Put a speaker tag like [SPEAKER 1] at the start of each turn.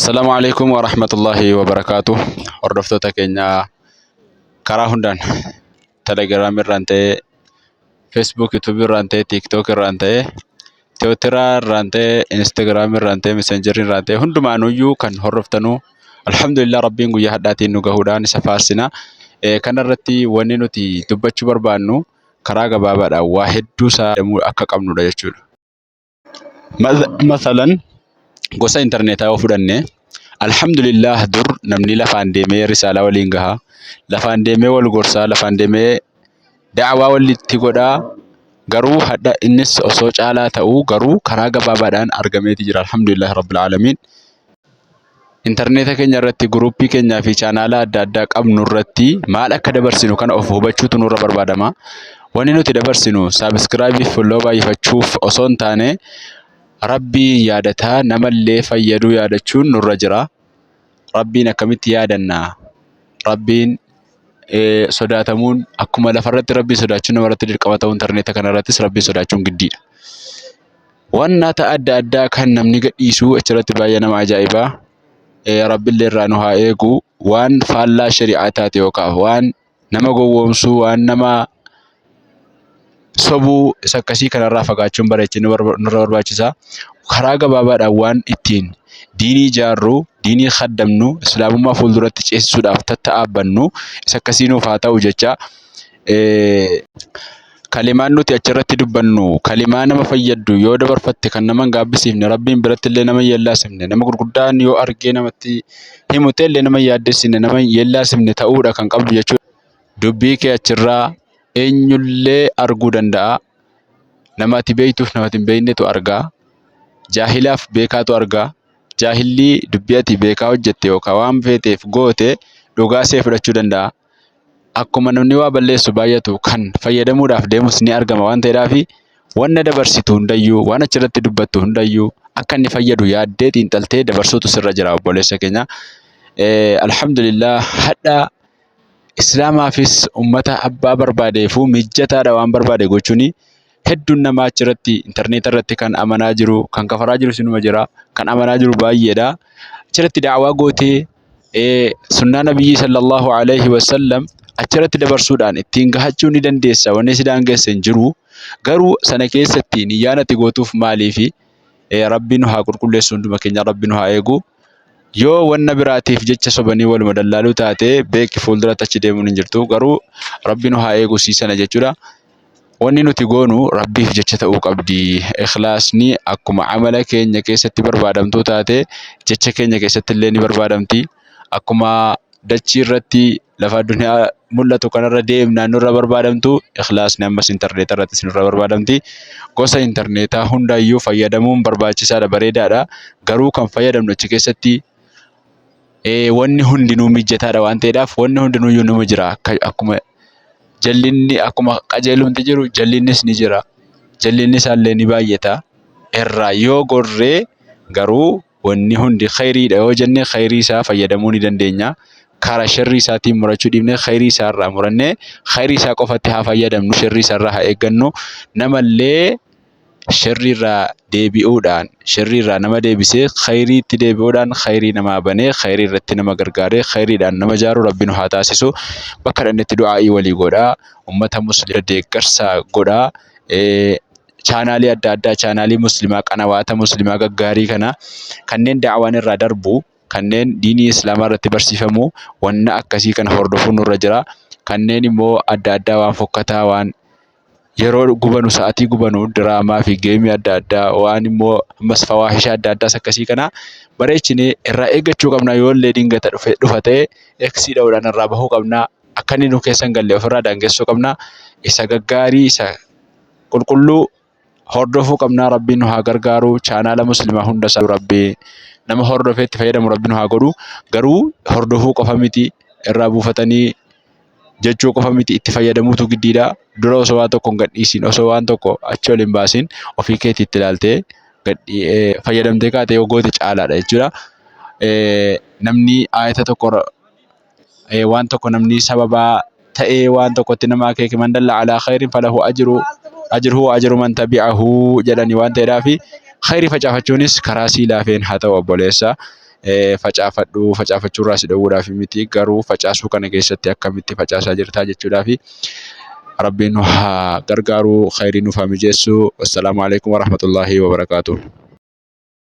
[SPEAKER 1] Assalaamu alaikum wa rahmatullahi wa barakaatu. Hordoftoota keenya karaa hundaan Telegiraam irraan ta'ee, Facebook, YouTube irraan ta'ee, TikTok irraan ta'ee, Twitter irraan ta'ee, Instagram irraan ta'ee, Messenger irraan ta'ee hundumaanuyyuu kan hordoftanuu alhamdulillah Rabbiin guyyaa hadhaatiin nu gahuudhaan isa faarsina. Kanarratti wanni nuti dubbachuu barbaannu karaa gabaabaadhaan waa hedduu isaa akka qabnudha jechuudha. Masalan gosa intarneetaa yoo fudhanne alhamdulillah dur namni lafaan deemee risaalaa waliin gaha, lafaan deemee wal gorsaa, lafaan deemee da'awaa walitti godhaa garuu hadha innis osoo caalaa ta'uu garuu karaa gabaabaadhaan argameeti jira alhamdulillah rabbil aalamiin. Intarneeta keenya irratti guruuppii keenyaa fi chaanaala adda addaa qabnu irratti maal akka dabarsinu kana of hubachuutu nurra barbaadama. Wanni nuti dabarsinu saabiskiraayibii fi folloo baay'ifachuuf osoo hin taane Rabbiin yaadataa namallee fayyaduu yaadachuun nurra jira. Rabbiin akkamitti yaadanna? Rabbiin sodaatamuun akkuma lafarratti Rabbiin sodaachuun namarratti dirqama ta'u intarneeta kanarrattis Rabbiin sodaachuun giddiidha. Wannata adda addaa kan namni gadhiisu achirratti baay'ee nama ajaa'iba. Rabbillee irraa nu haa eegu. Waan faallaa shari'aa taate yookaan waan nama gowwoomsuu, waan nama sobuu isa akkasii kanarraa fagaachuun bareechinni nurra barbaachisa. Karaa gabaabaadhaan waan ittiin diinii ijaarru, diinii khaddamnu, islaamummaa fuulduratti ceesisuudhaaf tatta'aabbannu isa akkasii nuuf haa ta'u jecha. Kalimaan nuti achirratti dubbannu kalimaa nama fayyaddu yoo dabarfatte kan nama hin gaabbisiifne Rabbiin biratti illee nama hin yeellaasifne nama gurguddaan yoo argee namatti himu ta'e illee nama hin yaaddessine nama hin yeellaasifne ta'uudha kan qabdu jechuudha. Dubbii kee achirraa eenyullee arguu danda'a. Nama ati beektuuf nama ati hin beeknetu argaa. Jaahilaaf beekaatu argaa. Jaahilli dubbii ati beekaa hojjette yookaan waan feeteef goote dhugaa see fudhachuu danda'a. Akkuma namni waa balleessu baay'atu kan fayyadamuudhaaf deemus ni argama waan ta'eedhaaf wanna dabarsitu hundayyuu waan achirratti dubbattu hundayyuu akka inni fayyadu yaaddee xiinxaltee dabarsuutu sirra jira obboleessa keenya. Alhamdulillah hadha Islaamaafis ummata abbaa barbaadeefuu mijjataadha waan barbaade gochuuni. Hedduun namaa achirratti intarneeta irratti kan amanaa jiru kan kafaraa jiru sinuma jira kan amanaa jiru baay'eedha. Achirratti da'awaa gootee sunnaa nabiyyii sallallahu alaihi wasallam achirratti dabarsuudhaan ittiin gahachuu ni dandeessa wanni si daangesse hin jiru. Garuu sana keessatti niyyaan ati gootuuf maaliifi Rabbi nu haa qulqulleessu hunduma keenya Rabbi nu haa eegu. Yoo wanna biraatiif jecha sobanii waluma dallaaluu taate beeki fuulduratti achi deemuun hin jirtu. Garuu Rabbi nu haa eegu sii sana jechuudha. Wanni nuti goonu Rabbiif jecha ta'uu qabdi. Ikhlaasni akkuma amala keenya keessatti barbaadamtuu taate jecha keenya keessatti illee ni barbaadamti. Akkuma dachii irratti lafa addunyaa mul'atu kanarra deemnaan nurra barbaadamtu ikhlaasni ammas intarneeta irrattis nurra barbaadamti. Gosa intarneetaa hundaayyuu fayyadamuun barbaachisaadha bareedaadha. Garuu kan fayyadamnu achi keessatti wanni hundinuu mijataadha waan ta'eedhaaf wanni hundinuuyyuu numa jira. Akkuma jallinni akkuma qajeelumti jiru jallinnis ni jira. Jallinni isaallee ni baay'ata. Irraa yoo gorree garuu wanni hundi khayriidha yoo jenne khayrii isaa fayyadamuu ni dandeenya. Kara sharrii isaatiin murachuu dhiifnee khayrii isaa irraa murannee khayrii isaa qofatti haa fayyadamnu sharrii isaa irraa haa eeggannu. Namallee sharrii irraa deebi'uudhaan sharrii irraa nama deebisee khayriitti deebi'uudhaan khayrii namaa banee khayrii irratti nama gargaaree khayriidhaan nama jaaru Rabbi nu haa taasisu. Bakka dhaqnetti du'aa'ii walii godhaa. Ummata muslima deeggarsa godhaa. Chaanaalii adda addaa chaanaalii muslimaa qanawaata muslimaa gaggaarii kana kanneen da'awaan irraa darbu kanneen diinii islaamaa irratti barsiifamu wanna akkasii kana hordofuun nurra jira. Kanneen immoo adda addaa waan fokkataa waan yeroo gubanu sa'atii gubanu diraamaa fi geemii adda addaa waan immoo ammas fawaahisha adda addaas akkasii kana bareechinee irraa eeggachuu qabna yoo illee dingata dhufe dhufa ta'e eksii dha'uudhaan irraa bahuu qabna akka inni nu keessa hin galle ofirraa daangessuu qabna isa gaggaarii isa qulqulluu hordofuu qabna rabbiin nu haa gargaaru chaanaala muslimaa hunda isaa rabbi nama hordofee itti fayyadamu rabbi nu haa godhu garuu hordofuu qofa miti irraa buufatanii jechuu qofa miti itti fayyadamuutu giddiidha. Dura osoo waan tokko hin gadhiisin osoo waan tokko achi ol hin baasin ofii keetii itti ilaaltee fayyadamtee kaatee yoo goote caalaadha jechuudha. Namni aayata tokko waan tokko namni sababaa ta'ee waan tokkotti nama akeeke man dalla alaa khayrin falahu ajru ajruhu wa ajru man tabi'ahu jedhani waan ta'eedhaafi khayrii facaafachuunis karaa sii laafeen haa ta'u obboleessa. Facaafadhu facaafachuurraa si dhowwuudhaaf miti garuu facaasuu kana keessatti akkamitti facaasaa jirtaa jechuudhaafi. Rabbiin nu haa gargaaru khayrii nuuf haa mijeessu. Wassalaamu alaikum warahmatullaahi wabarakaatuh.